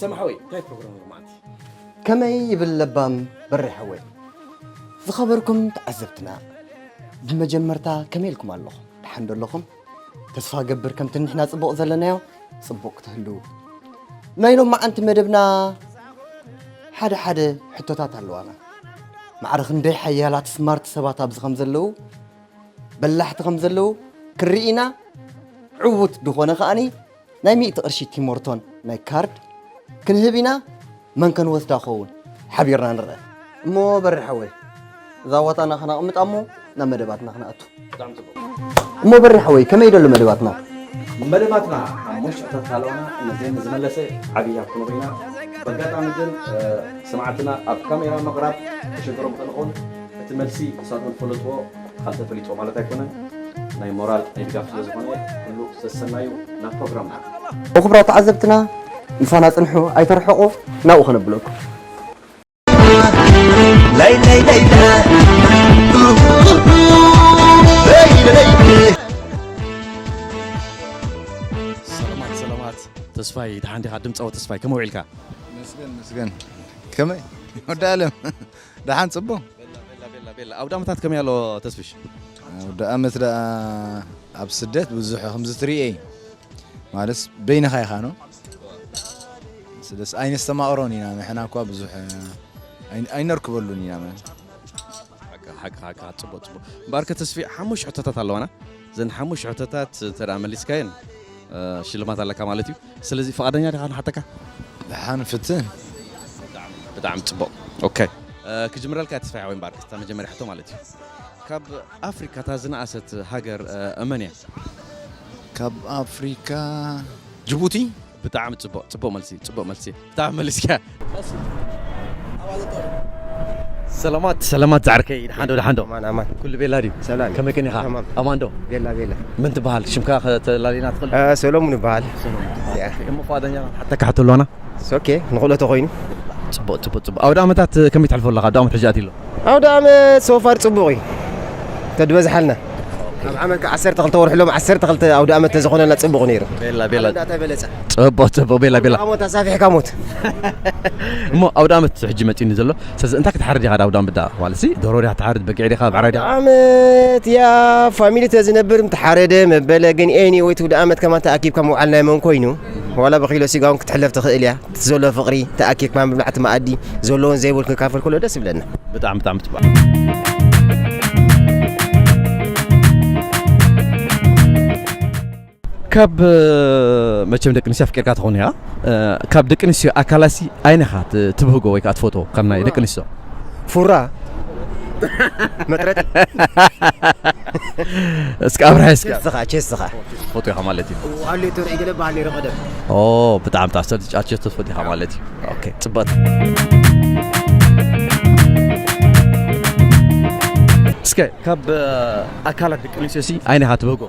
ሰማሓወይ፣ እንታይ ፕሮግራም ሎማዓንቲ? ከመይ ይብል ለባም በሬ ሓወይ? ዝኸበርኩም ተዓዘብትና፣ ብመጀመርታ ከመይ ኢልኩም ኣለኹም? ደሓን ዶ ኣለኹም? ተስፋ ገብር ከምቲ ንሕና ጽቡቕ ዘለናዮ ጽቡቕ ክትህልዉ። ናይ ሎማዓንቲ መደብና ሓደ ሓደ ሕቶታት ኣለዋና። ማዕረ ክንደይ ሓያላት ስማርት ሰባት ኣብዚ ከም ዘለዉ፣ በላሕቲ ከም ዘለዉ ክርኢ ኢና። ዕዉት ዝኾነ ከኣኒ ናይ ሚእቲ ቅርሺ ቲሞርቶን ናይ ካርድ ክንህብ ኢና። መን ከንወስዳ ኸውን? ሓቢርና ንርአ። እሞ በሪ ሓወይ፣ እዛ ዋጣና ከነቕምጣ እሞ ናብ መደባትና ክነኣቱ። ብጣዕሚ ጽቡቕ። እሞ በሪ ሓወይ፣ ከመይ ደሎ መደባትና? መደባትና ሓሙሽተ ሕቶታት ኣለዋና። ነዘን ዝመለሰ ዓብዪ ሃብቲ ንኹና። በጋጣሚ ግን፣ እ፣ ሰማዕትና ኣብ ካሜራ ምቕራብ ክሽግሮም ክእል ይኸውን። እቲ መልሲ ንሳቶም ዝፈለጥዎ ካልተ ፈሊጥዎ ማለት ኣይኮነን። ናይ ሞራል ናይ ድጋፍ ስለ ዝኾነ ኩሉ ሰሰናዩ ናብ ፕሮግራምና። ክቡራት ተዓዘብትና፣ ምሳና ጽንሑ፣ ኣይተርሕቑ፣ ናብኡ ከነብለኩም። ለይ ለይ ለይ ለይ። ለይ ለይ ለይ። ሰላማት፣ ሰላማት። ተስፋይ፣ ደሓን ዲኻ? ድምጻዊ ተስፋይ፣ ከመይ ውዒልካ? መስገን፣ መስገን። ከመይ? ወዲ ኣለም፣ ደሓን ጽቡቕ? ቤላ፣ ቤላ፣ ቤላ፣ ቤላ። ኣውደ ዓመታት ከመይ ኣሎ ተስፍሽ? ኣውደ ዓመት ደኣ ኣብ ስደት ብዙሕ ከምዚ ትርእየ እዩ። ማለትስ በይንኻ ኢኻ ነው። ስለስ ኣይነስተማቕሮን ኢና፣ ንሕና እኳ ብዙሕ ኣይ-፣ ኣይነርክበሉን ኢና ማለት። ሓቂ፣ ሓቂ፣ ሓቂ፣ ጽቡቕ፣ ጽቡቕ። እምበኣርከ ተስፊ፣ ሓሙሽተ ሕቶታት ኣለዋና። እዘን ሓሙሽተ ሕቶታት እንተ ደኣ መሊስካየን፣ እ፣ ሽልማት ኣለካ ማለት እዩ። ስለዚ ፍቓደኛ ዲኻ ንሓተካ? ደሓን ፍትን። ብጣዕሚ፣ ብጣዕሚ ጽቡቕ። ኦኬ። እ፣ ክጅምረልካ እየ ተስፋ ሓወይ እምበኣርከ፣ እታ መጀመርያ ሕቶ ማለት እዩ። ካብ ኣፍሪካ እታ ዝነኣሰት ሃገር፣ እ፣ መን እያ? ካብ ኣፍሪካ ጅቡቲ። ብጣዕሚ ጽቡቕ፣ ጽቡቕ መልሲ፣ ጽቡቕ መልሲ። ብጣዕሚ መሊስካ። ሰላማት፣ ሰላማት ዝዓርከይ፣ ደሓን ዶ፣ ደሓን ዶ? ኣማን፣ ኣማን። ኩሉ ቤላ ድዩ? ሰላም። ከመይ ከኒኻ? ተማም። ኣማን ዶ? ቤላ፣ ቤላ። መን ትበሃል? ሽምካ ከተላልየና ትኽእል? እ፣ ሰሎሙን ይበሃል። ሰሎሙን። ያ። እሞ ፍቓደኛ ሓተካ ሕቶ ኣለዋና? ኦኬ፣ ንኽእሎ ተኾይኑ። ጽቡቕ፣ ጽቡቕ፣ ጽቡቕ። ኣውደ ዓመታት ከመይ ተሕልፎ ኣለኻ? ኣውደ ዓመት ሕጂ ኣትዩ ኣሎ። ኣውደ ዓመት so far ጽቡቕ እዩ። ተድበዝሓልና። ኣብ ዓመት ከ ዓሰርተ ክልተ ወርሒ ሎም ዓሰርተ ክልተ ኣውደ ዓመት ተዝኾነልና ጽቡቕ ነይሩ። ቤላ፣ ቤላ። እንዳተበለጸ። ጽቡቕ፣ ጽቡቕ፣ ቤላ፣ ቤላ። ዓመት ኣሳፊሕካ ሞት። እሞ ኣውደ ዓመት ሕጂ መጺኒ ዘሎ። ስለዚ እንታይ ክትሓርድ ኢኻ ኣውደ ዓመት ደኣ? ማለት ሲ ዶሮ ዲኻ ትሓርድ፣ በጊዕ ዲኻ፣ ብዕራይ ዲኻ? ዓመት ያ ፋሚሊ ተዝነብር ምተሓረደ መበለ፣ ግን anyway እቲ ኣውደ ዓመት ከማን ተኣኪብካ ምውዓል ናይ መን ኮይኑ? ዋላ ብኪሎ ስጋ እውን ክትሕለፍ ትኽእል እያ። እቲ ዘሎ ፍቕሪ ተኣኪብካ ምብላዕ እቲ መኣዲ ዘለዎን ዘይብሉን ክካፈል ከሎ ደስ ይብለና። ብጣዕሚ፣ ብጣዕሚ ጽቡቕ። ካብ፣ መቸም ደቂ ኣንስትዮ ኣፍቂርካ ትኾን ኢኻ። እ፣ ካብ ደቂ ኣንስትዮ ኣካላሲ ኣይነኻ ት-፣ ትብህጎ ወይ ከዓ ትፈትዎ ካብ ናይ ደቂ ኣንስትዮ? ፉራ። መጥረቲ። እስኪ ኣብርሃ እስኪ። ቸስትኻ፣ ቸስትኻ። ትፈትዎ ኢኻ ማለት እዩ። ኣሉ ተርኢ ገለ ባህል ነይሩ ቀደም። ኦ፣ ብጣዕሚ ብጣዕሚ ሰብ ዝጫ-፣ ቸስቶ ትፈትዎ ኢኻ ማለት እዩ። ኦኬ፣ ጽቡቕ። እስከ ካብ፣ እ፣ ኣካላት ደቂ ኣንስትዮ ሲ ኣይነኻ ትብህጎ?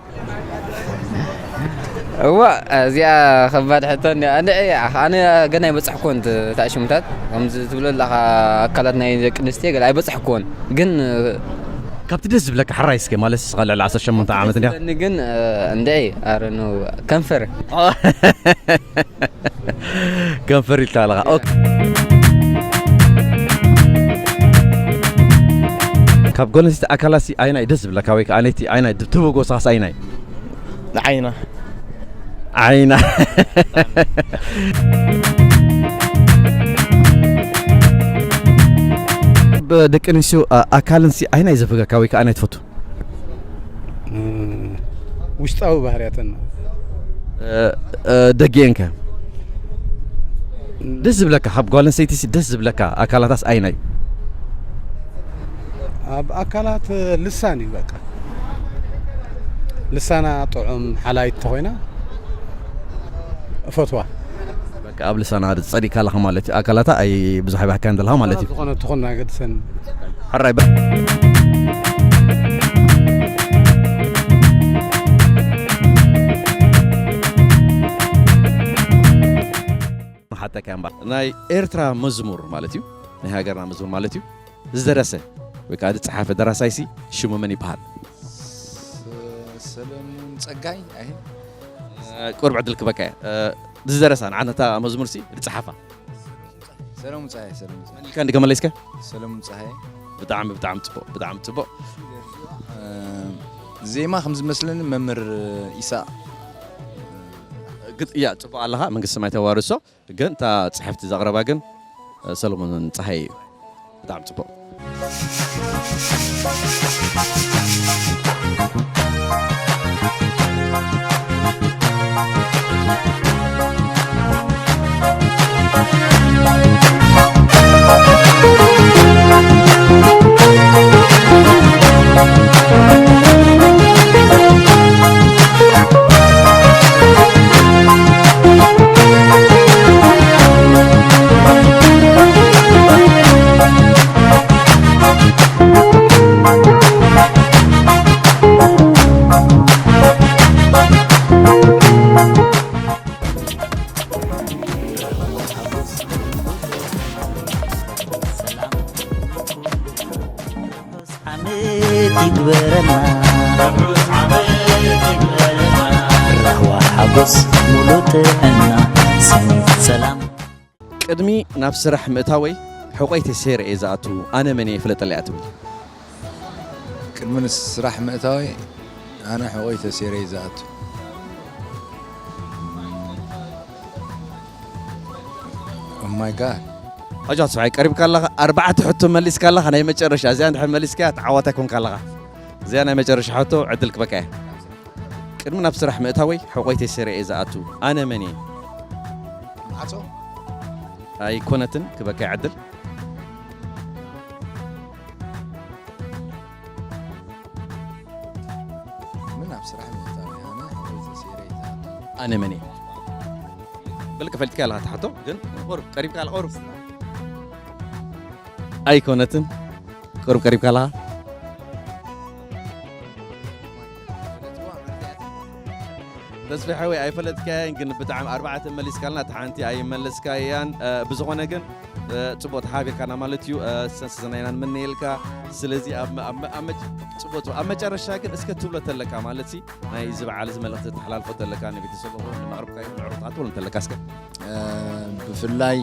እዋ፣ እዚኣ ከባድ ሕቶ እንድያ። እንድዒ፣ ኣነ ገና ኣይበጻሕኩዎን፣ ት-፣ እታ ሽሙታት ከምዚ ትብሎ ኣለኻ፣ ኣካላት ናይ ደቂ ኣንስትዮ ገለ ኣይበጻሕኩዎን። ግን፣ ካብቲ ደስ ዝብለካ ሕራይ እስከ፣ ማለት ንስኻ ልዕሊ ዓሰርተ ሸሞንተ ዓመት እንድያ። ዝብለኒ ግን፣ እንድዒ፣ ኣረ፣ ኖ፣ ከንፈር። ከንፈር ኢልካ ኣለኻ። ኦኬ። ካብ ጓል ኣንስተይቲ ኣካላሲ ኣይናይ ደስ ዝብለካ ወይ ከዓ ነቲ ኣይናይ ትብጎ ሳስ ኣይናይ? ንዓይና። ዓይና። ብደቂ ኣንስትዮ፣ ኣ-፣ ኣካልንሲ ኣይናይ ዘፍገካ ወይ ከዓ ኣይናይ ትፈቱ? እ፣ ውሽጣዊ ባህርያተን ነው። እ፣ እ፣ ደጊኤንከ? ደስ ዝብለካ፣ ካብ ጓል ኣንስተይቲሲ ደስ ዝብለካ ኣካላታስ ኣይናይ? ኣብ ኣካላት ልሳን እዩ በቃ። ልሳና ጥዑም ሓላይት ተኾይና እፈትዋ። በቃ ኣብ ልሳና ጸሊእካ ኣለኻ ማለት እዩ። ኣካላታ ኣይ ብዙሕ ኣይባህካን ዘለኻ ማለት እዩ። ዝኾነ ትኹን ኣገድሰን። ሕራይ በ-፣ መሓተካ እምባ። ናይ ኤርትራ መዝሙር ማለት እዩ። ናይ ሃገርና መዝሙር ማለት እዩ። ዝደረሰ ወይ ከዓ ዝጸሓፈ ደራሳይሲ ሽሙ መን ይበሃል? ሰለሙን ጸጋይ። ኣይ፣ ቁርብ ዕድል ክበካ እየ። ዝደረሳ ንዓነታ መዝሙርሲ ዝጸሓፋ? ሰለሙን ጸሃየ። ሰለሙን ጸሃየ። መን ኢልካ እንዲ ከመለስካ? ሰለሙን ጸሃየ። ብጣዕሚ ብጣዕሚ ጽቡቕ፣ ብጣዕሚ ጽቡቕ። ዜማ ከም ዝመስለኒ መምህር ኢሳቕ። ግጥ እያ፣ ጽቡቕ ኣለኻ። መንግስቲ ሰማይ ተዋርሶ። ግን እታ ጽሕፍቲ ዘቕረባ ግን ሰለሙን ጸሃየ እዩ። ብጣዕሚ ጽቡቕ። ዓመት ይግበረና። ራህዋ ሓጎስ ሙሉእ ጥዕና ሰኒት ሰላም። ቅድሚ ናብ ስራሕ ምእታወይ ሕቖይ ተሰይረ እየ ዝኣቱ። ኣነ መን እየ ፍለጠለይ እያ ትብል። ቅድሚ ንስራሕ ምእታወይ ኣነ ሕቖይ ተሰይረ እየ ዝኣቱ። Oh my God። ሕጂ ተስፋይ ቀሪብካ ኣለኻ፣ ኣርባዕተ ሕቶ መሊስካ ኣለኻ፣ ናይ መጨረሻ እዚኣ እንድሕር መሊስካ ተዓዋታይ ኮንካ ኣለኻ። እዚኣ ናይ መጨረሻ ሕቶ ዕድል ክበካ እያ። ቅድሚ ናብ ስራሕ ምእታወይ ሕቖይ ተሰይረ እየ ዝኣቱ። ኣነ መን እየ? ማዕጾ። ኣይኮነትን፣ ክበካ እያ ዕድል። ምን ኣብ ስራሕ ምእታው ኣነ ሕቆይ ተሰይረ ይትኣቱ። ኣነ መን እየ? በልከ ፈልጥካ ኣለኻ ትሓቶ፣ ግን ቁሩብ ቀሪብካ ኣለ፣ ቁሩብ። ኣይኮነትን። ቁሩብ ቀሪብካ ኣለኻ። ተስፋ ሓወይ ኣይፈለጥካያን፣ ግን ብጣዕሚ ኣርባዕተ መሊስካልና፣ እታ ሓንቲ ኣይመለስካያን። እ፣ ብዝኾነ ግን፣ እ፣ ጽቡቕ ተሓቢርካና ማለት እዩ። እ፣ ሰንሰሰናይና ንምነየልካ። ስለዚ ኣብ መ-፣ ኣብ መ-፣ ኣብ መጨ-፣ ጽቡቕ፣ ጽቡቕ። ኣብ መጨረሻ ግን እስከ ትብሎ ተለካ ማለት ሲ፣ ናይ እዚ በዓል እዚ መልእኽቲ ተሓላልፎ ተለካ ንቤተሰብ ንመቕርብካ ይኹን ንዕሩኽትካ ትብሎ ተለካ እስከ። እ፣ ብፍላይ፣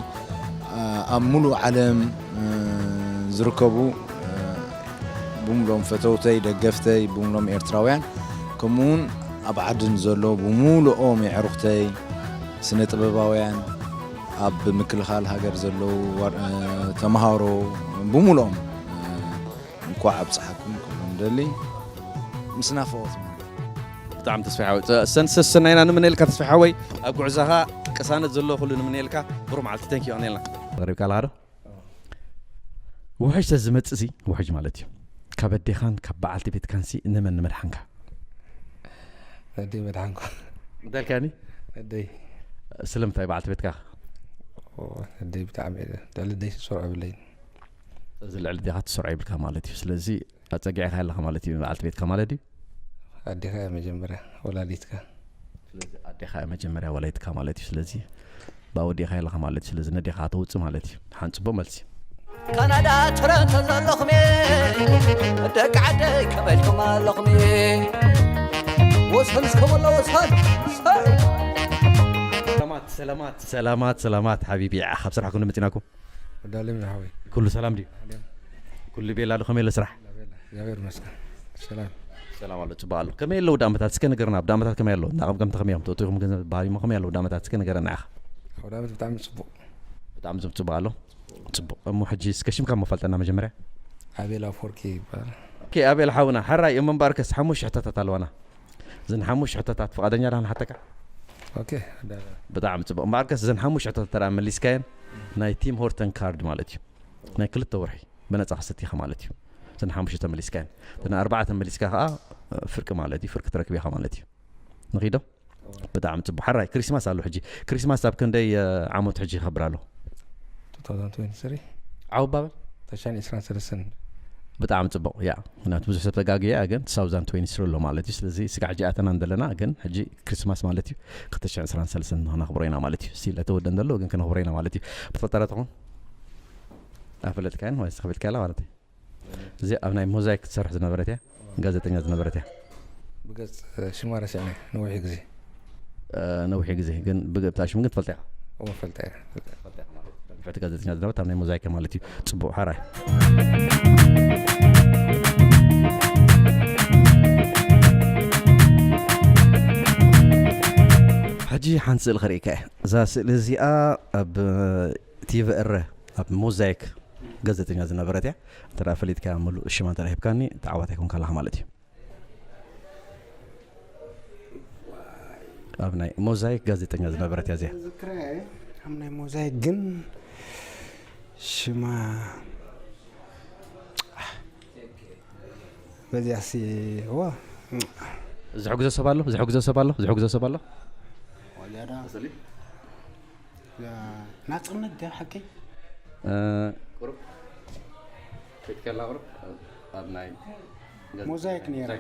እ፣ ኣብ ሙሉእ ዓለም፣ እ፣ ዝርከቡ፣ እ፣ ብምሉኦም ፈተውተይ፣ ደገፍተይ፣ ብምሉኦም ኤርትራውያን፣ ከምኡውን ኣብ ዓድን ዘሎ ብምሉኦም የዕሩኽተይ፣ ስነ ጥበባውያን፣ ኣብ ምክልኻል ሃገር ዘለዉ ዋር-፣ እ፣ ተምሃሮ ብምሉኦም፣ እ፣ እንኳዕ ኣብጽሓኩም ክብሎም ደሊ ምስ ናፍቖት ማለት እዩ። ብጣዕሚ ተስፋ ሓወይ። ሰ-፣ ሰን-፣ ሰሰናይና ንምነየልካ ተስፋ ሓወይ። ኣብ ጉዕዞኻ ቅሳነት ዘለዎ ኩሉ ንምነየልካ። ብሩኽ መዓልቲ። Thank you፣ የቐንየልና። ተቕሪብካ ኣለኻ ዶ? ውሕጅ ተዝመጽእ ሲ፣ ውሕጅ ማለት እዩ። ካብ ኣዴኻን ካብ በዓልቲ ቤትካን ሲ ንመን ንመድሓንካ? ኣደይ መድሓንኩ። እንታይ ኢልካኒ? ኣደይ። ስለምንታይ በዓልቲ ቤትካ? ኦ፣ ኣደይ ብጣዕሚ እየ፣ ልዕሊ ኣደይ ስርዖ የብለይን። ስለዚ ልዕሊ ኣዴኻ ትሰርዖ የብልካ ማለት እዩ። ስለዚ ኣጸጊዕካ ኣለኻ ማለት እዩ፣ በዓልቲ ቤትካ ማለት እዩ። ኣዴኻ እያ መጀመርያ ወላዲትካ። ስለዚ ኣዴኻ እያ መጀመርያ ወላዲትካ ማለት እዩ። ስለዚ ብኣወዴኻ ኣለኻ ማለት እዩ። ስለዚ ነዴኻ ተውጽእ ማለት እዩ። ሓን ጽቡቕ መልሲ። ካናዳ ቶሮንቶ ዘለኹም ደቂ ዓደይ ከመይ ኢልኩም ኣለኹም? ወሰን እስከ ወላ ወሰን። ሰላማት፣ ሰላማት፣ ሰላማት፣ ሰላማት ሓቢቢ፣ ካብ ስራሕኩም መጺናኩም? ወዳለም ሓወይ። ኩሉ ሰላም ድዩ? ኩሉ ቤላ ዶ? ከመይ ኣሎ ስራሕ? ቤላ፣ ቤላ። እግዚኣብሔር ይመስገን። ሰላም። ሰላም ኣሎ፣ ጽቡቕ ኣሎ። ከመይ ኣሎ ወዲ ኣመታት? እስከ ንገርና፣ ወዲ ኣመታት ከመይ ኣሎ? እናቐምቀምቲ ከመይ እዮም? ተእትኹም ግን ባህሪሞ ከመይ ኣሎ ወዲ ኣመታት? እስከ ንገረና ኢኻ። ወዲ ኣመት ብጣዕሚ ጽቡቕ። ብጣዕሚ ጽቡቕ፣ ጽቡቕ ኣሎ። ጽቡቕ። እሞ ሕጂ እስከ ሽምካ እሞ ፈልጠና መጀመርያ። ኣቤል ኣፈወርቂ ይበሃል። ኦኬ፣ ኣቤል ሓውና፣ ሕራይ እሞ እምበኣርከስ ሓሙሽተ ሕቶታት ኣለዋና። እዘን ሓሙሽተ ሕቶታት ፍቓደኛ ዲኻ ንሓተካ? ኦኬ፣ ዳ-፣ ብጣዕሚ ጽቡቕ። እምበኣርከስ እዘን ሓሙሽተ ሕቶታት ተራ መሊስካየን ናይ ቲም ሆርተን ካርድ ማለት እዩ። ናይ ክልተ ወርሒ ብነጻ ክሰቲ ኢኻ ማለት እዩ። እዘን ሓሙሽተ መሊስካየን። እተን ኣርባዕተ መሊስካ ከኣ ፍርቂ ማለት እዩ። ፍርቂ ትረክብ ኢኻ ማለት እዩ። ንኺዶ? ብጣዕሚ ጽቡቕ። ሕራይ ክሪስማስ ኣሎ ሕጂ። ክሪስማስ ኣብ ክንደይ፣ እ፣ ዓመቱ ሕጂ ይኸብር ኣሎ? two thousand twenty-three። ዓው ባበል? ተሻን ዕስራን ሰለስተን። ብጣዕሚ ጽቡቕ። ያ፣ ምክንያቱ ብዙሕ ሰብ ተጋግየ፣ ግን two thousand twenty-three ኣሎ ማለት እዩ። ስለዚ ስጋዕ ሕጂ ኣተና እንደለና፣ ግን ሕጂ ክሪስማስ ማለት እዩ። ክልተ ሽሕን ዕስራን ሰለስተን ከነኽብሮ ኢና ማለት እዩ። ስቲል ኣይተወደን ዘሎ፣ ግን ከነኽብሮ ኢና ማለት እዩ። ብትፈጠረ ትኹን? ኣፈለጥካያን ወይ ተኸፊልካያ ማለት እዩ። እዚ ኣብ ናይ ሞዛይክ ትሰርሕ ዝነበረት እያ፣ ጋዜጠኛ ዝነበረት እያ። ብገጽ ሽማ ረሲዐ ነዊሕ ግዜ። ነዊሕ ግዜ ግን ብገብታ ሽም ግን ትፈልጥ እያ። እዎ ፈልጠ እየ። ንፍዕቲ ጋዜጠኛ ዝነበረት ኣብ ናይ ሞዛይክ ማለት እዩ። ጽቡቕ ሓራይ። ሕጂ ሓንቲ ስእሊ ከርእየካ እየ። እዛ ስእሊ እዚኣ ኣብ ቲቪ ኤረ ኣብ ሞዛይክ ጋዜጠኛ ዝነበረት እያ። እንተ ፈሊጥካ ሙሉእ ሽማ እንተ ሂብካኒ ተዓዋታይ ኮንካ ኣለኻ ማለት እዩ። ኣብ ናይ ሞዛይክ ጋዜጠኛ ዝነበረት እያ እዚኣ። ዝክረ ኣብ ናይ ሞዛይክ ግን ሽማ በዚያ ሲ ዋ ዝሕግዞ ሰብ ኣሎ፣ ዝሕግዞ ሰብ ኣሎ፣ ዝሕግዞ ሰብ ኣሎ። ወያዳ ናጽነት ደ ሓቀይ ቁሩብ ከይትከላ ቁሩብ ኣብ ናይ ሞዛይክ ነይራ።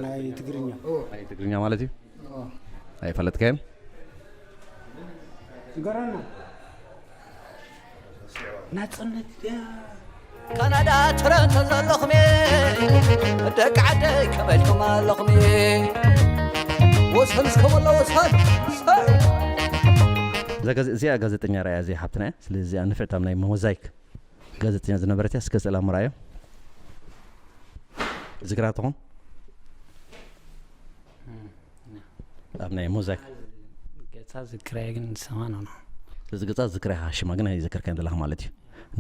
ናይ ትግርኛ። ናይ ትግርኛ ማለት እዩ። ኣይፈለጥካዮን? ንገረና። ናጽነት ድያ? ካናዳ ቶሮንቶ ዘለኹም ደቂ ዓደይ ከመይ ኢልኩም ኣለኹም? ወሰን እስከ ወላ ወሰን። እዚኣ ጋዜጠኛ ራእያ እዚኣ ሓብትና እያ። ስለዚ እዚኣ ንፍዕቲ ኣብ ናይ ሞዛይክ ጋዜጠኛ ዝነበረት እያ። እስከ ስእላ ምርኣዮ። ዝግራ ትኾን ኣብ ናይ ሞዛይክ ገጻ ዝክራይ ግን ዝሰማኖ ነው። ስለዚ ገጻ ዝክራይ ሽማ ግን ኣይዘከርካን ዘለኻ ማለት እዩ።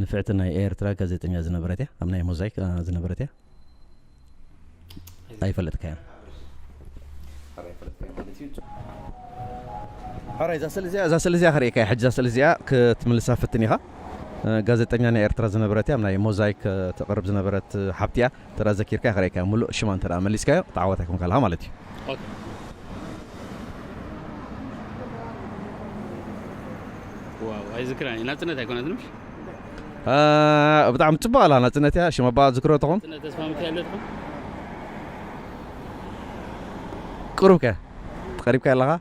ንፍዕቲ ናይ ኤርትራ ጋዜጠኛ ዝነበረት እያ፣ ኣብ ናይ ሞዛይክ ዝነበረት እያ። ኣይፈለጥካያን። ሕራይ እዛ ስእሊ እዚኣ እዛ ስእሊ እዚኣ ከርእየካ እየ። ሕጂ እዛ ስእሊ እዚኣ ክትምልሳ ፍትን ኢኻ። ጋዜጠኛ ናይ ኤርትራ ዝነበረት እያ፣ ኣብ ናይ ሞዛይክ ተቕርብ ዝነበረት ሓብቲ እያ። ተራ ዘኪርካ ከርእየካ ሙሉእ ሽማ እንተ መሊስካዮ ተዓዋታይ ኮንካ ኣለኻ ማለት እዩ። ዋው ኣይዝክራን ናጽነት ኣይኮነትንሽ ብጣዕሚ ጽቡቅ ኣላ ናጽነት እያ። ሽም ኣባ ዝክሮ ተኾን ናጽነት ተስፋ ሚካኤል ተኾን ቅሩብ ከ ቀሪብካ ኣለኻ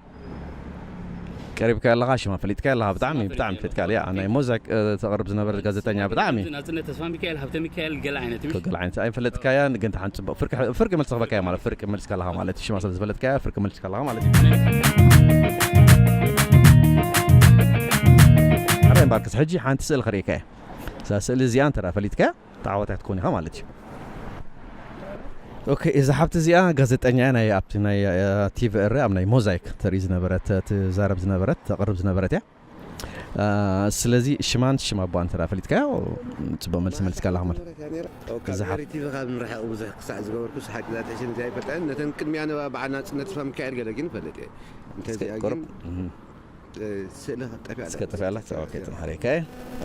ቀሪብካ ኣለኻ ሽማ ፈሊጥካ ኣለኻ ብጣዕሚ ብጣዕሚ ፈሊጥካ ኣለኻ ናይ ሞዛይክ ተቕርብ ዝነበረ ጋዜጠኛ ብጣዕሚ ናጽነት ተስፋ ሚካኤል ሃብተ ሚካኤል ገለ ዓይነት ምሽ ገለ ዓይነት ኣይፈለጥካ እያ ግን ተሓን ጽቡቅ ፍርቂ ፍርቂ መልስ ተኽበካ ማለት ፍርቂ መልስ ካለኻ ማለት ሽማ ስለ ዝፈለጥካ ፍርቂ መልስ ካለኻ ማለት እዩ ኣረ ባርክስ ሕጂ ሓንቲ ስእል ከርእየካ እያ እዛ ስእሊ እዚኣ እንተ ፈሊጥካ ተዓዋታይ ክትኮን ኢኻ ማለት እዩ ኦኬ እዛ ሓብቲ እዚኣ ጋዜጠኛ ናይ ኣብቲ ናይ ቲቪ ኤረ ኣብ ናይ ሞዛይክ ተርኢ ዝነበረት ትዛረብ ዝነበረት ተቕርብ ዝነበረት እያ ስለዚ ሽማን ሽም ኣቦኣን እንተ ፈሊጥካዮ ፅቡቅ መልሲ መልስካ ኣለካ ማለት እዚ ካብ ቲቪ ካብ ንርሕቕ ብዙሕ ክሳዕ ዝገበርኩ ሰሓቂ ዛተ ሽም እዚኣ ይፈልጠን ነተን ቅድሚያ ነበ በዓል ናፅነት ተስፋ ሚካኤል ገለ ግን ይፈልጥ እየ እንተዚኣ ግን ስእሊ ጠፊኣ እስከ ጠፊኣላ ኦኬ ተምሃሪካ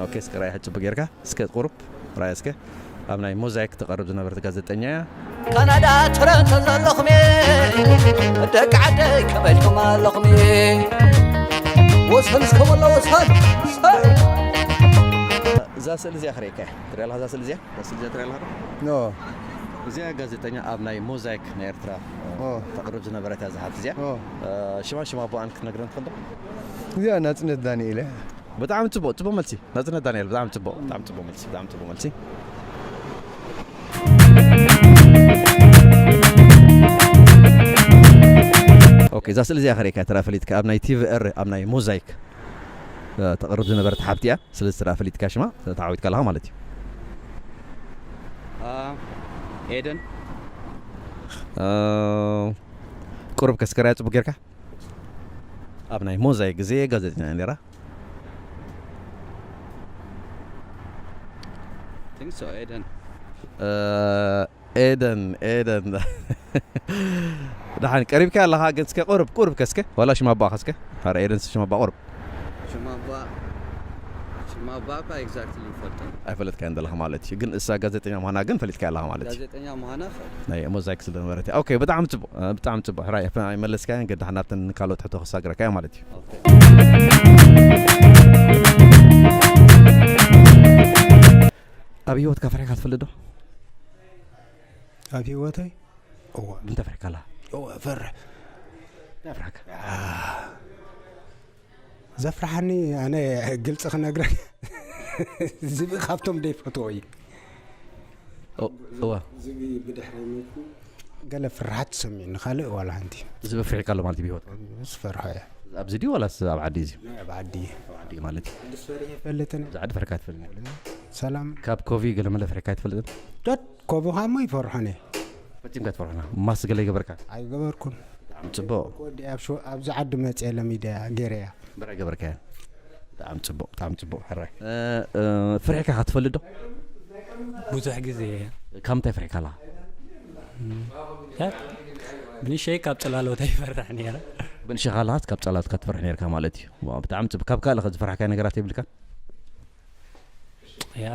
ኦኬ እስከ ራይ ሕጭ ብጌርካ እስከ ቁሩብ ራይ እስከ ኣብ ናይ ሞዛይክ ትቐርብ ዝነበረት ጋዜጠኛ እያ ካናዳ ቶሮንቶ ዘለኹም ደቂ ዓደይ ከመልኩም ኣለኹም ወሰን እስከ ወላ ወሰን እዛ ስእሊ እዚኣ ክርእየካ እያ ትሪኣ ኣለካ እዛ ስእሊ እዚኣ እዛ ስእሊ እዚኣ ትሪኣ ኣለካ ዶ እዚኣ ጋዜጠኛ ኣብ ናይ ሞዛይክ ናይ ኤርትራ ተቕርብ ዝነበረት እያ ዝሓት እዚኣ ሽማ ሽማ ኣቦኣን ክትነግረን ትኽእል ዶ እዚኣ ናጽነት ዳንኤል እያ ብጣዕሚ ጽቡቅ ጽቡቅ መልሲ ናጽነት ዳንኤል ብጣዕሚ ጽቡቅ ብጣዕሚ ጽቡቅ መልሲ ብጣዕሚ ጽቡቅ መልሲ ኦኬ እዛ ስእሊ እዚኣ ከርእየካ ተራ ፈሊጥካ ኣብ ናይ ቲቪ ኤር ኣብ ናይ ሞዛይክ ተቕርብ ዝነበረት ሓብቲ እያ ስለዚ ስራ ፈሊጥካ ሽማ ተዓዊትካ ኣለኻ ማለት እዩ ኤደን ቁሩብ ከስከራያ ፅቡቅ ጌርካ ኣብ ናይ ሞዛይ ግዜ ጋዜጠኛ ነራ ኤደን ኤደን ኤደን ደሓን ቀሪብካ ኣለኻ ግን እስከ ቁርብ ቁርብ ከስከ ዋላ ሽማ ኣባኻ እስከ ኧረ ኤደን ሽማ ኣባ ቁርብ ሽማ ኣባ ሽማ ኣባ እኳ ኤግዛክትሊ ይፈልጦ ኣይፈለጥካያን ዘለኻ ማለት እዩ ግን እሳ ጋዜጠኛ ምዃና ግን ፈሊጥካ ኣለኻ ማለት እዩ ጋዜጠኛ ምዃና ናይ ሞዛይክ ስለ ነበረት ኦኬ ብጣዕሚ ጽቡቅ ብጣዕሚ ጽቡቅ ሕራይ ኣይመለስካያን ግን ደሓን ናብተን ካልኦት ሕቶ ክሳግረካ ማለት እዩ ኣብ ህይወትካ ፈሪሕካ ትፈልጥ ዶ ኣብ ህይወተይ እዋ እንታይ ፈሪሕካ ኣላ እዋ ፈርሕ እንታይ ፈርሕካ ዘፍርሓኒ ኣነ ግልፂ ክነግረክ ዝብኢ ካብቶም ደይፈትዎ እዩ። እዋ ዝብኢ ብድሕሪ መፅኡ ገለ ፍርሃት ተሰሚዑኒ፣ ካልእ ዋላ ሓንቲ። ዝብኢ ፍርሒካ ኣሎ ማለት እዩ ብሂወት ዝፈርሖ እየ። ኣብዚ ድዩ ዋላስ ኣብ ዓዲ እዩ? ናይ ኣብ ዓዲ እየ። ኣብ ዓዲ ማለት እዩ። ዓዲ ዝፈርሕ ይፈልጥን እየ። እዚ ዓዲ ፈርካ ትፈልጥ? ሰላም ካብ ኮቪ ገለመለ ፈርካ ትፈልጥ? ዶት ኮቡ ኻሞ ይፈርሖን እየ። ፈጺምካ ትፈርሖና? ማስ ገለ ይገበርካ? ኣይገበርኩን። ብጣዕሚ ጽቡቕ። ወዲ ኣብ ሸ- ኣብዚ ዓዲ መፅየ ለሚደ እያ ገይረ እያ። በራ ገበርካ? ብጣዕሚ ጽቡቕ፣ ብጣዕሚ ጽቡቕ ሕራይ። እ፣ እ፣ ፍርሒካ ኸ ትፈልጥ ዶ? ብዙሕ ግዜ ካብ ምንታይ ፍርሒካ ኣለኻ? ያ፣ ብንሸይ ካብ ጽላሎት ኣይፈርሕ ነይረ። ብንሽኻ ኣለኻስ ካብ ጸላሎት ክትፈርሕ ነርካ ማለት እዩ። ዋው፣ ብጣዕሚ ጽቡቕ። ካብ ካልእ ኸ ዝፈራሕካዮ ነገራት የብልካ? ያ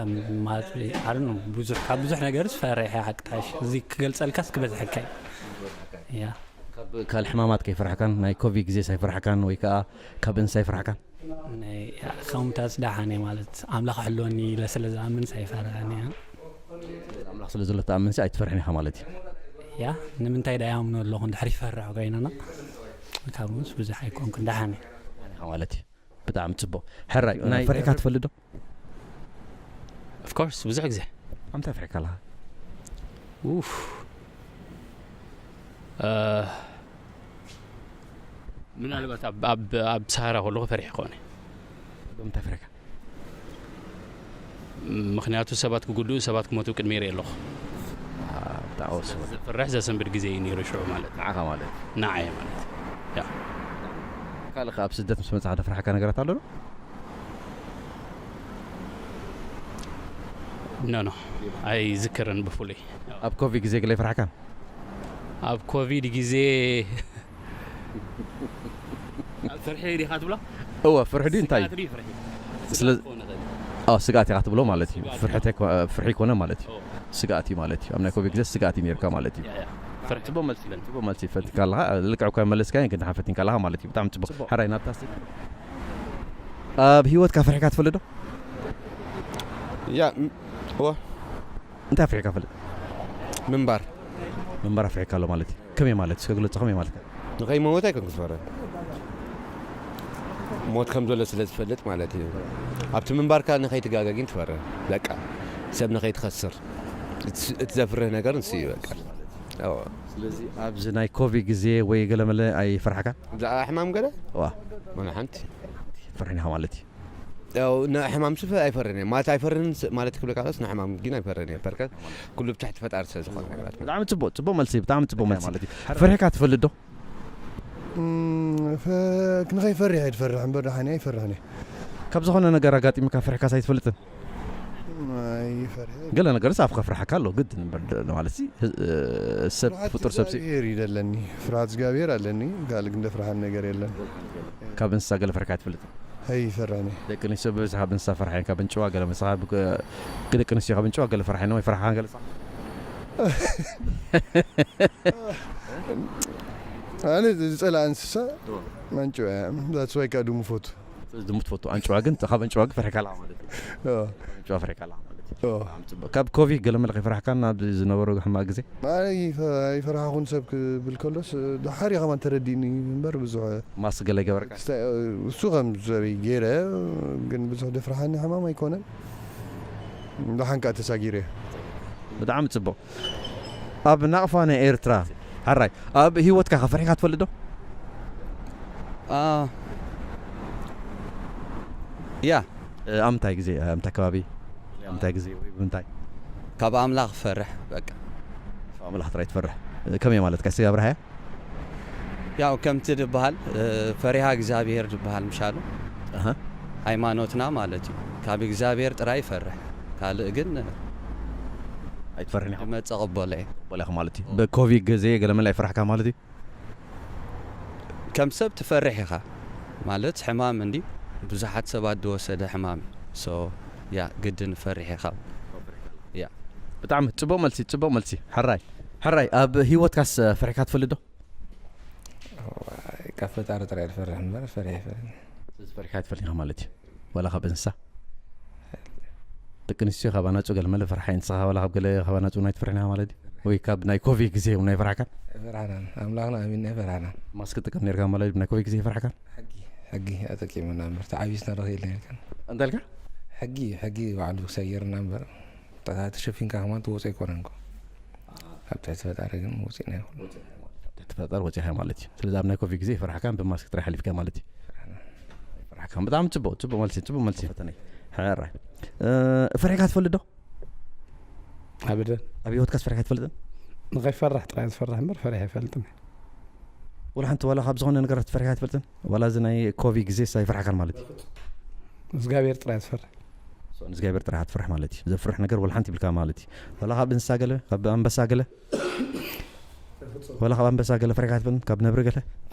ማለት ኣር ብዙሕ ካብ ብዙሕ ነገር ዝፈርሕ ሓቅታሽ እዚ ክገልጸልካስ ክበዝሐካ እዩ። ያ ካብ ካልእ ሕማማት ከይፈራሕካን ናይ ኮቪድ ግዜስ ኣይፈራሕካን ወይ ከኣ ካብ እንስሳ ኣይፈራሕካን? ናይ ከምታስ ደሓነ ማለት ኣምላኽ ሕልወኒ ኢለ ስለ ዝኣምን ኣይፈርሕን እየ። ኣምላኽ ስለ ዘሎ ትኣምንሲ ኣይትፈርሕን ኢኻ ማለት እዩ። ያ ንምንታይ ዳ ይኣምኖ ኣለኹ እንድሕር ይፈርሕ ኮይነና ካብኡስ ብዙሕ ኣይኮንኩን ደሓነ። ኢኻ ማለት እዩ። ብጣዕሚ ጽቡቕ። ሕራይ ናይ ፈሪሕካ ትፈልጥ ዶ? ኦፍኮርስ ብዙሕ ግዜ ኣምታይ ፈሪሕካ ኣለኻ? ኡፍ እ፣ ምናልባት ኣብ- ኣብ ኣብ ሰሃራ ከለኹ ፈሪሕ ይኸውን። ብምንታይ ፈሪሕካ? ምክንያቱ ሰባት ክጉድኡ ሰባት ክሞቱ ቅድሚ ይርኢ ኣለኹ። ብጣዕሚ ወስ ዘፍርሕ ዘሰንብድ ግዜ እዩ ነይሩ ሽዑ ማለት ንዓኻ ማለት እዩ። ንዓየ ማለት ያ ካልእ ከ ኣብ ስደት ምስ መጻኻ ደፍራሕካ ነገራት ኣሎ ዶ? ኖ ኖ ኣይዝክርን ብፍሉይ። ኣብ ኮቪድ ግዜ ገለ ይፈራሕካን? ኣብ ኮቪድ ግዜ ኣብ ፍርሒ ዲኻ ትብሎ? እወ ፍርሒ ድዩ እንታይ? ስጋት ድዩ ፍርሒ? ስለ- ክኾን ይኽእል። ኣዎ ስግኣት ኢኻ ትብሎ ማለት እዩ። ስግኣት ፍርሒ ኢኻ። ተኮ- ፍርሒ ይኮነ ማለት እዩ። ኦ፣ ስግኣት እዩ ማለት እዩ። ኣብ ናይ ኮቪድ ግዜ ስግኣት እዩ ነርካ ማለት እዩ። ያ፣ ያ። ፍርሒ ጽቡቅ መልሲ ጽቡቅ መልሲ ፈቲካ ኣለኻ። ልክዕ እኳ መለስካ ግን ድሓን ፈቲንካ ኣለኻ ማለት እዩ። ብጣዕሚ ጽቡቅ። ሕራይ ናብታ ስቴት ኣብ ህይወትካ ፍርሒካ ትፈልጥ ዶ? ያ ም- ዋ እንታይ ፍርሒካ ፈልጥ? ምንባር ምንባር ፍርሒካ ኣሎ ማለት እዩ። ከመይ ማለት እስከ ግለጾ ከመይ ማለት እዩ? ንኸይመወት ኣይኮንኩ ዝፈረ ሞት ከም ዘሎ ስለ ዝፈልጥ ማለት እዩ። ኣብቲ ምንባርካ ንኸይትጋገጊን ትፈረ በቃ ሰብ ንኸይትኸስር እቲ- እቲ ዘፍርህ ነገር ንሱ እዩ በቃ። ኣዎ። ስለዚ ኣብዚ ናይ ኮቪድ ግዜ ወይ ገለመለ ኣይፈርሓካ? ብዛዕባ ሕማም ገለ ዋ ወላ ሓንቲ ፈርሕኒኻ ማለት እዩ። ያው ንሕማም ስፈ ኣይፈርን እየ ማለት ኣይፈርን ስ- ማለት ክብለካ ከስ ንሕማም ግን ኣይፈርን እየ ፈርከ ኩሉ ብትሕቲ ፈጣሪ ስለ ዝኾነ ነገራት ብጣዕሚ ጽቡቅ ጽቡቅ መልሲ ብጣዕሚ ጽቡቅ መልሲ ማለት እዩ። ፈርሕካ ትፈልጥ ዶ? ንኸይፈርሕ እየ ትፈርሕ እምበር ደሓን እየ ኣይፈርሕን እየ። ካብ ዝኾነ ነገር ኣጋጢምካ ፈርሕካስ ኣይትፈልጥን? ኣይፈርሕ ገለ ነገርስ ኣፍካ ፍርሓካ ኣሎ ግድን እምበር ደ- ማለት ሲ ህ- እ፣ ሰብ ፍጡር ሰብ ሲ እግዚኣብሔር እዩ ዘለኒ ፍርሃት እግዚኣብሔር ኣለኒ ካልእ ግን ደፍርሃን ነገር የለን። ካብ እንስሳ ገለ ፈርሕካ ኣይትፈልጥን? ኣይፈርሕን እየ። ደቂ ኣንስትዮ ብብዝሒ ካብ እንስሳ ፈርሓ እየን ካብ እንጭዋ ገለ መሳኻ ብገ- ደቂ ኣንስትዮ ካብ እንጭዋ ገለ ፈርሓ እየን ወይ ፈርሓ ገለ ኣነ ዝፀላ እንስሳ መንጭዋ እያ። ዛትስ ዋይ ከዓ ድሙ ፈቱ። ድሙ ትፈቱ ኣንጭዋ ግን ካብ ኣንጭዋ ግን ፈርሕካ ኣለኻ ማለት እዩ። ኣንጭዋ ፈርሕካ ኣለኻ ማለት እዩ። ብጣዕሚ ጽቡቅ። ካብ ኮቪድ ገለ መለ ከይፈራሕካን ኣብ ዝነበሩ ሕማቅ ግዜ? ኣይ ፈ- ኣይፈራሕኹን ሰብ ክብል ከሎስ ድሓር እዩ ከማን ተረዲእኒ እምበር ብዙሕ ማስክ ገለ ይገበርካ? ክስታይ- እሱ ከም ዘበይ ገይረ ግን ብዙሕ ደፍርሓኒ ሕማም ኣይኮነን። ደሓን ከዓ ተሳጊረ። ብጣዕሚ ጽቡቅ። ኣብ ናቕፋ ናይ ኤርትራ ሕራይ ኣብ ህይወትካ ከፈሪሕካ ትፈልጥ ዶ? ያ ኣብ ምንታይ ግዜ ኣብ ምንታይ ከባቢ ኣብ ምንታይ ግዜ ወይ ብምንታይ? ካብ ኣምላኽ ፈርሕ በቃ። ኣምላኽ ጥራይ ትፈርሕ። ከመይ ማለትካ? ስጋ ብርሃያ? ያው ከምቲ ድበሃል ፈሪሃ እግዚኣብሄር ድበሃል ምሻሉ ሃይማኖትና ማለት እዩ። ካብ እግዚኣብሄር ጥራይ ይፈርሕ ካልእ ግን ኣይትፈርሕን ኢኻ? ድመፀ ቅበሎ እየ። በላኹ ማለት እዩ። ብኮቪድ ግዜ ገለመለ ኣይፈራሕካ ማለት እዩ? ከም ሰብ ትፈርሕ ኢኻ ማለት ሕማም እንዲ ብዙሓት ሰባት ዝወሰደ ሕማም እዩ። ሶ ያ ግድን ፈርሕ ኢኻ። ያ ብጣዕሚ ጽቡቕ መልሲ፣ ጽቡቕ መልሲ። ሕራይ ሕራይ ኣብ ህይወትካስ ፈሪሕካ ትፈልጥ ዶ? ካብ ፈጣሪ ጥራይ ዝፈርሕ እምበር ፈሪሕ ይፈልጥ ስለዚ ፈሪሕካ ኣይትፈልጥን ኢኻ ማለት እዩ። ዋላ ካብ እንስሳ ደቂ ኣንስትዮ ካብ ኣናጹ ገለመለ ፈርሓ ንስኻ ዋላ ካብ ገለ ካብ ኣናጹ ናይ ትፈርሕን ኢኻ ማለት እዩ? ወይ ካብ ናይ ኮቪድ ግዜ እውን ኣይፈራሕካን? ኣይፈራሕናን ኣምላኽና ኣሚንና ኣይፈራሕናን። ማስክ ትጥቀም ነርካ ማለት እዩ ናይ ኮቪድ ግዜ ኣይፈራሕካን? ሕጊ ሕጊ ኣጠቂሙና እምበር ተዓቢስና ዶ ከይልና ነርካን? እንታይ ኢልካ? ሕጊ ሕጊ ባዕሉ ሰይርና እምበር፣ ተሸፊንካ ከማን ትወፅእ ኣይኮነን እኮ። ኣብ ትሕቲ ፈጣሪ ግን ወፂእና ይኹን። ትሕቲ ፈጣሪ ወፂእካ ማለት እዩ። ስለዚ ኣብ ናይ ኮቪድ ግዜ ፈራሕካን ብማስክ ጥራይ ሓሊፍካ ማለት እዩ። ፈራሕካን። ብጣዕሚ ፅቡቅ ፅቡቅ መልሲ፣ ፅቡቅ መልሲ ፈተነይ። ሕራይ። እ፣ ፈሪሕካ ትፈልጥ ዶ? ኣበደን። ኣብ ህይወትካስ ፈሪሕካ ትፈልጥን? ንኸይፈራሕ ጥራይ ዝፈራሕ እምበር ፈሪሕ ኣይፈልጥን። ወላ ሓንቲ ዋላ ካብ ዝኾነ ነገር ፈሪሕካ ትፈልጥን? ዋላ እዚ ናይ ኮቪድ ግዜስ ኣይፈራሕካን ማለት እዩ? እግዚኣብሔር ጥራይ ዝፈርሕ። ንእግዚኣብሔር ጥራይ ትፈርሕ ማለት እዩ። ዘፍርሕ ነገር ወላ ሓንቲ ይብልካ ማለት እዩ። ዋላ ካብ እንስሳ ገለ፣ ካብ ኣንበሳ ገለ፣ ዋላ ካብ ኣንበሳ ገለ ፈሪሕካ ትፈልጥን? ካብ ነብሪ ገለ?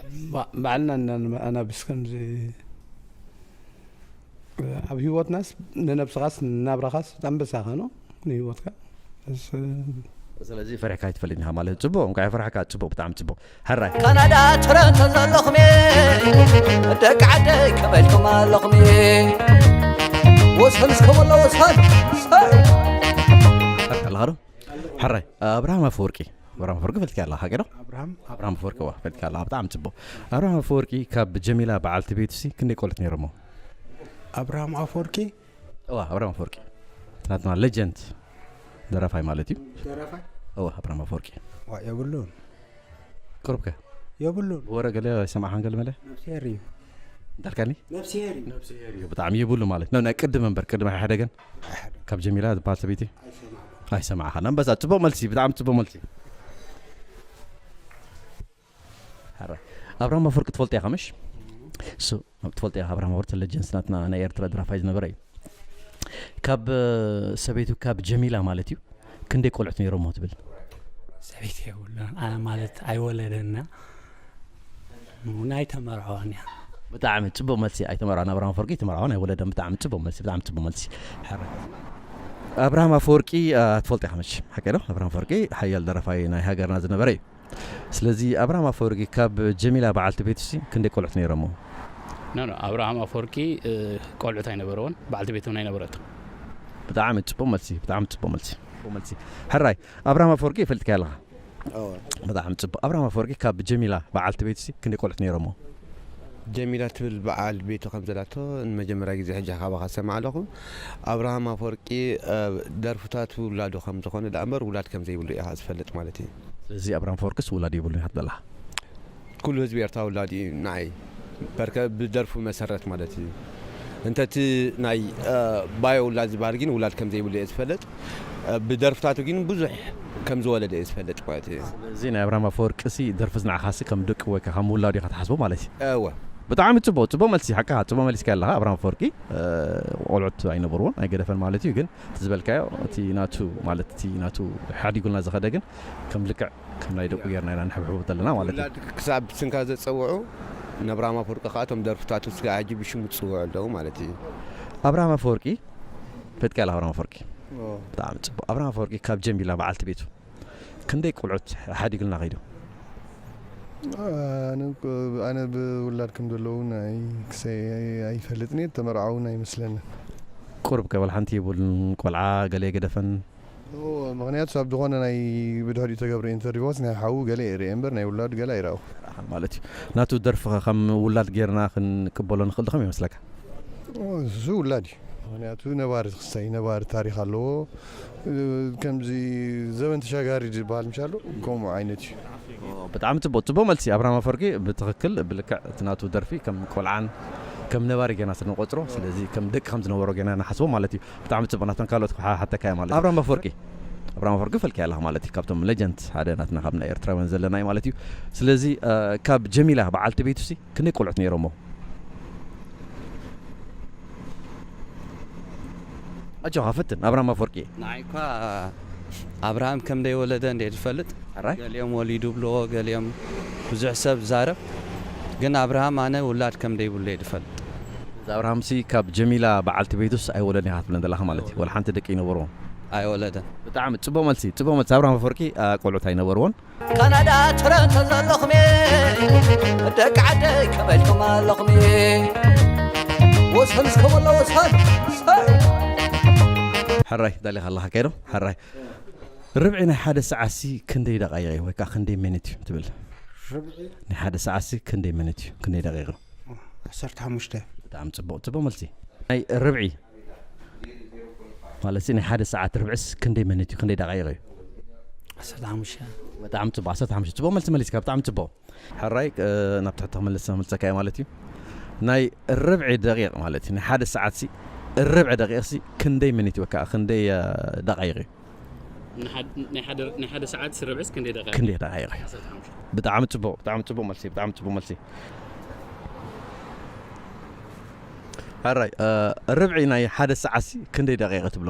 ባ-፣ ባዕልና እና-፣ ኣናብስ ከምዚ ኣብ ህይወትናስ ንነብስኻስ ንናብራኻስ ኣንበሳ ኢኻ ነው ንህይወትካ። እስ-፣ ስለዚ ፈሪሕካ ኣይትፈልጥን ኢኻ ማለት እዩ። ጽቡቕ፣ እንኳዕ ፈራሕካ። ጽቡቕ፣ ብጣዕሚ ጽቡቕ። ሕራይ። ካናዳ ቶሮንቶ ዘለኹም ደቂ ዓደይ ከመይ ኢልኩም ኣለኹም? ወሰን እስከ ወላ ወሰን። ኣለኻ ዶ? ሕራይ። ኣብርሃም ኣፈወርቂ። ኣብርሃም ኣፈወርቂ ፈልጥካ ኣለኻ፣ ሓቂ ዶ? ኣብርሃም ኣፈወርቂ፣ ዋ፣ ፈልጥካ ኣለኻ። ብጣዕሚ ጽቡቕ። ኣብርሃም ኣፈወርቂ ካብ ጀሚላ በዓልቲ ቤቱ ሲ ክንደይ ቆልዑት ነይሮሞ? ኣብርሃም ኣፈወርቂ? እዋ፣ ኣብርሃም ኣፈወርቂ። ናትና ሌጀንድ ደራፋይ ማለት እዩ። ደራፋይ? እዋ፣ ኣብርሃም ኣፈወርቂ። ዋ፣ የብሉን። ቅሩብከ? የብሉን። ወረ ገለ ኣይሰማዕኻን ገለ መለ? ነፍስሄር እዩ። እንዳልካኒ? ነፍስሄር እዩ። ነፍስሄር እዩ። ብጣዕሚ የብሉ ማለት ነው። ናይ ቅድም እምበር፣ ቅድም ኣይሓደገን? ካብ ጀሚላ ዝበሃል ሰበይቲ? ኣይሰማዕኻን። ኣንበሳ፣ ጽቡቕ መልሲ፣ ብጣዕሚ ጽቡቕ መልሲ። ሕራይ። ኣብርሃም ኣፈወርቂ ትፈልጦ ኢኻ ምሽ? ሱ-፣ ትፈልጦ ኢኻ ኣብርሃም ኣፈወርቂ ሌጀንድስ ናትና ናይ ኤርትራ ደራፋይ ዝነበረ እዩ። ካብ፣ እ፣ ሰበይቱ ካብ ጀሚላ ማለት እዩ። ክንደይ ቆልዑት ነይሮሞ ትብል? ሰበይቲ የብሉን። ኣ-፣ ማለት ኣይወለደና። እውን ኣይተመርዐዋን እያ። ብጣዕሚ ጽቡቕ መልሲ። ኣይተመርዐዋን ኣብርሃም ኣፈወርቂ፣ ኣይተመርዐዋን ኣይወለደን። ብጣዕሚ ጽቡቕ መልሲ፣ ብጣዕሚ ጽቡቕ መልሲ። ሕራይ። ኣብርሃም ኣፈወርቂ፣ እ፣ ትፈልጦ ኢኻ መቸም። ሓቂ ዶ? ኣብርሃም ኣፈወርቂ ሓያል ደራፋይ ናይ ሃገርና ዝነበረ እዩ። ስለዚ ኣብርሃም ኣፈወርቂ ካብ ጀሚላ በዓልቲ ቤቱሲ ክንደይ ቆልዑት ነይሮሞ? ኖ፣ ኖ፣ ኣብርሃም ኣፈወርቂ፣ እ፣ ቆልዑት ኣይነበረዎን፣ በዓልቲ ቤቱ እውን ኣይነበረቶ። ብጣዕሚ ጽቡቕ መልሲ፣ ብጣዕሚ ጽቡቕ መልሲ፣ ጽቡቕ መልሲ። ሕራይ፣ ኣብርሃም ኣፈወርቂ ይፈልጥካ ኣለኻ? እወ። ብጣዕሚ ጽቡቕ። ኣብርሃም ኣፈወርቂ ካብ ጀሚላ በዓልቲ ቤቱሲ ክንደይ ቆልዑት ነይሮሞ? ጀሚላ ትብል በዓል ቤቱ ከም ዘላቶ ንመጀመርያ ግዜ ሕጂ ካባኻ ሰማዕ ኣለኹ። ኣብርሃም ኣፈወርቂ፣ እ፣ ደርፍታቱ ውላዱ ከም ዝኾነ ደኣ እምበር ውላድ ከም ዘይብሉ ኢኻ ዝፈልጥ ማለት እዩ። ስለዚ ኣብርሃም ኣፈወርቅስ ውላድ የብሉን ኢኻ ትብል ኣለኻ? ኩሉ ህዝቢ ኤርትራ ውላድ እዩ ንዓይ። በርከ ብደርፉ መሰረት ማለት እዩ። እንተ እቲ ናይ፣ እ፣ ባዮ ውላድ ዝበሃል ግን ውላድ ከም ዘይብሉ እየ ዝፈልጥ። እ፣ ብደርፍታቱ ግን ብዙሕ ከም ዝወለደ እየ ዝፈልጥ ማለት እዩ። ስለዚ ናይ ኣብርሃም ኣፈወርቂ ሲ ደርፍስ ንዓኻሲ ከም ደቂ ወይ ከ ከም ውላዱ ኢኻ ትሓስቦ ማለት እዩ? እወ። ብጣዕሚ ጽቡቕ፣ ጽቡቕ መልሲ፣ ሓቅኻ ጽቡቕ መሊስካ ኣለኻ። ኣብርሃም ኣፈወርቂ፣ እ፣ ቆልዑት ኣይነበርዎን፣ ኣይገደፈን ማለት እዩ። ግን እቲ ዝበልካዮ፣ እቲ ናቱ፣ ማለት እቲ ናቱ ሓዲጉልና ዝኸደ ግን ከም ልክዕ ከም ናይ ደቁ ጌርና ኢና ንሕብሕቦ ዘለና ማለት እዩ። ውላድ ክሳብ ስንካ ዘጸውዑ ንኣብርሃም ኣፈወርቂ ከኣ እቶም ደርፍታቱ ስጋ ዓጂ ብሽሙ ዝጽውዑ ኣለዉ ማለት እዩ። ኣብርሃም ኣፈወርቂ፣ ፈትካ ኢኻ ኣብርሃም ኣፈወርቂ? ኦ። ብጣዕሚ ጽቡቕ። ኣብርሃም ኣፈወርቂ ካብ ጀሚላ በዓልቲ ቤቱ ክንደይ ቆልዑት ሓዲጉልና ከይዱ? ኣነ እኮ፣ ኣነ ብውላድ ከም ዘለዉ ናይ ክሰይ ኣይፈልጥን እየ፣ ተመርዓውን ኣይመስለንን። ቁሩብ ከ ዋላ ሓንቲ የብሉን፣ ቆልዓ ገለ የገደፈን? እዎ፣ ምኽንያቱ ኣብ ዝኾነ ናይ ብድሕሪኡ ተገብረ ኢንተርቪዋት ናይ ሓዉ ገለ እየ ርእየ እምበር ናይ ውላዱ ገለ ኣይረኣኹ። ማለት እዩ። ናቱ ደርፊ ኸ ከም ውላድ ጌርና ክንቅበሎ ንኽእል ዶ ከመይ ይመስለካ? እሱ ውላድ እዩ። ምኽንያቱ ነባሪ ክስታይ፣ ነባሪ ታሪኽ ኣለዎ። እ፣ ከምዚ ዘበን ተሻጋሪ ዝበሃል ምሻሎ፣ ከምኡ ዓይነት እዩ። ብጣዕሚ ጽቡቕ፣ ጽቡቕ መልሲ ኣብርሃም ኣፈወርቂ። ብትኽክል፣ ብልክዕ እቲ ናቱ ደርፊ ከም ቆልዓን ከም ነባሪ ጌና ስለ ንቆጽሮ፣ ስለዚ ከም ደቂ ከም ዝነበሮ ጌና ንሓስቦ ማለት እዩ። ብጣዕሚ ጽቡቕ፣ ናተን ካልኦት ክሓ-፣ ሓተካ እየ ማለት እዩ። ኣብርሃም ኣፈወርቂ፣ ኣብርሃም ኣፈወርቂ ፈልኪ ኣለኻ ማለት እዩ። ካብቶም ሌጀንድ ሓደ ናትና ካብ ናይ ኤርትራውያን ዘለና እዩ ማለት እዩ። ስለዚ፣ እ፣ ካብ ጀሚላ በዓልቲ ቤቱሲ ክንደይ ቆልዑት ነይሮሞ? ኣጆኻ ፈትን፣ ኣብርሃም ኣፈወርቂ። ንዓይ እኳ ኣብርሃም ከም ደይወለደ እንደ ዝፈልጥ፣ ሕራይ? ገሊኦም ወሊዱ ብልዎ፣ ገሊኦም ብዙሕ ሰብ ዛረብ፣ ግን ኣብርሃም ኣነ ውላድ ከም ደይብሉ እየ ዝፈልጥ። እዚ ኣብርሃምሲ ካብ ጀሚላ በዓልቲ ቤቱስ ኣይወለደን ኢኻ ትብለን ዘለኻ ማለት እዩ። ወላ ሓንቲ ደቂ ኣይነበርዎን። ኣይወለደን። ብጣዕሚ ጽቡቕ መልሲ፣ ጽቡቕ መልሲ። ኣብርሃም ኣፈወርቂ፣ ኣ፣ ቆልዑት ኣይነበርዎን። ካናዳ ቶሮንቶ ዘለኹም ደቂ ዓደይ ከመይ ኢልኩም ኣለኹም? ወሰን እስከ ወላ ወሰን። ሕራይ፣ ደሊኻ ኣለኻ ከይዶ? ሕራይ። ርብዒ ናይ ሓደ ሰዓትሲ ክንደይ ደቓይቕ እዩ? ወይ ከዓ ክንደይ ሚኒት እዩ ትብል? ርብዒ? ናይ ሓደ ሰዓትሲ ክንደይ ሚኒት እዩ? ክንደይ ደቂቕ? ዓሰርተ ሓሙሽተ። ብጣዕሚ ጽቡቕ፣ ጽቡቕ መልሲ። ናይ ርብዒ ማለት ናይ ሓደ ሰዓት ርብዕስ ክንደይ መኒት እዩ? ክንደይ ደቃይቕ እዩ? ዓሰርተ ሓሙሽተ። ብጣዕሚ ጽቡቕ። ዓሰርተ ሓሙሽተ ጽቡቕ መልሲ መሊስካ። ብጣዕሚ ጽቡቕ። ሕራይ ናብ ትሕቲ ክመልስ መልሰካ እየ ማለት እዩ። ናይ ርብዒ ደቂቕ ማለት እዩ። ናይ ሓደ ሰዓት ሲ ርብዒ ደቂቕ ሲ ክንደይ መኒት ወይ ከዓ ክንደይ ደቃይቕ እዩ? ናይ ሓደ ሰዓት ርብዕስ ክንደይ ደቂቕ? ክንደይ ደቂቕ? ብጣዕሚ ጽቡቕ፣ ብጣዕሚ ጽቡቕ መልሲ፣ ብጣዕሚ ጽቡቕ መልሲ። ሕራይ ርብዒ ናይ ሓደ ሰዓት ሲ ክንደይ ደቂቕ ትብሎ?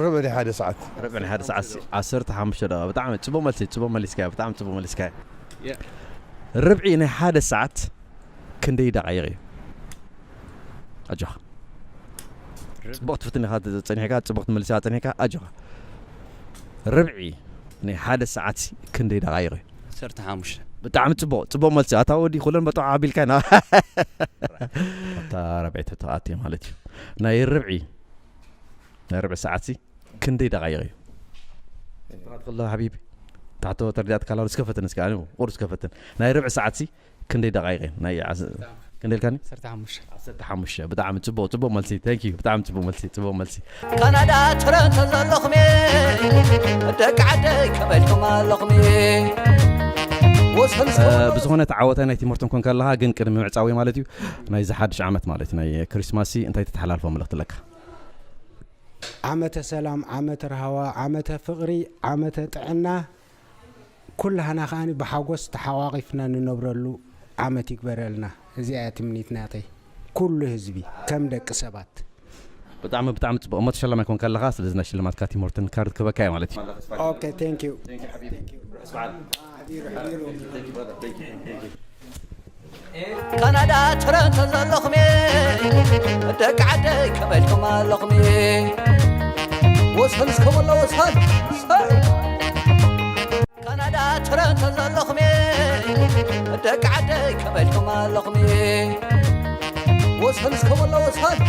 ርብዒ ናይ ሓደ ሰዓት። ርብዒ ናይ ሓደ ሰዓት ሲ ዓሰርተ ሓሙሽተ ደቂቕ። ብጣዕሚ ጽቡቕ መልሲ፣ ጽቡቕ መሊስካዮ፣ ብጣዕሚ ጽቡቕ መሊስካዮ። ርብዒ ናይ ሓደ ሰዓት ክንደይ ደቃይቕ እዩ? ኣጆኻ። ጽቡቕ ትፍትን ኢኻ ጸኒሕካ፣ ጽቡቕ ትመልስ ኢኻ ጸኒሕካ፣ ኣጆኻ። ርብዒ ናይ ሓደ ሰዓት ሲ ክንደይ ደቃይቕ እዩ? ዓሰርተ ሓሙሽተ። ብጣዕሚ ጽቡቕ፣ ጽቡቕ መልሲ። ኣታ ወዲ ኩለን በጣዕ ኣቢልካ ኢና። ኣብታ ራብዐይቲ ተኣትየ ማለት እዩ። ናይ ርብዒ ናይ ርብዒ ሰዓት ሲ ክንደይ ደቃይቕ እዩ? ትፍራት ከሎ ሓቢቢ ታሕቶ ተርዲኣት ካላሉ እስከ ፈትን እስከ ኣነ ቁር እስከ ፈትን ናይ ርብዒ ሰዓት ሲ ክንደይ ደቃይቕ እዩ? ናይ ዓስ- ክንደይ ኢልካኒ? ዓሰርተ ሓሙሽተ። ዓሰርተ ሓሙሽተ። ብጣዕሚ ጽቡቕ ጽቡቕ መልሲ። Thank you። ብጣዕሚ ጽቡቕ መልሲ ጽቡቕ መልሲ። ካናዳ ቶሮንቶ ዘለኹም ደቂ ዓደይ ከመይ ኢልኩም ኣለኹም? ወሰን ብዝኾነ ተዓወታይ ናይ ትምህርቶም ኮንካ ኣለኻ ግን ቅድሚ ምዕጻዊ ማለት እዩ ናይዚ ሓድሽ ዓመት ማለት ናይ ክሪስማስ እንታይ ተተሓላልፎ መልእኽቲ ኣለካ? ዓመተ ሰላም፣ ዓመተ ርሃዋ፣ ዓመተ ፍቕሪ፣ ዓመተ ጥዕና፣ ኩላህና ከኣ ብሓጎስ ተሓቋቒፍና ንነብረሉ ዓመት ይግበረልና። እዚኣ እያ ትምኒት ናተይ። ኩሉ ህዝቢ ከም ደቂ ሰባት። ብጣዕሚ ብጣዕሚ ጽቡቕ። እሞ ተሸላማይ ኮንካ ኣለኻ፣ ስለዚ ናይ ሽልማትካ ቲም ሆርተን ካርድ ክበካ እየ ማለት እዩ። Okay, thank you. ካናዳ ቶሮንቶ ዘለኹም ደቂ ዓደይ ከመይ ኢልኩም ኣለኹም? ወሰን እስከ ወላ ወሰን ካናዳ ቶሮንቶ ዘለኹም ደቂ ዓደይ ከመይ ኢልኩም ኣለኹም? ወሰን እስከ ወላ ወሰን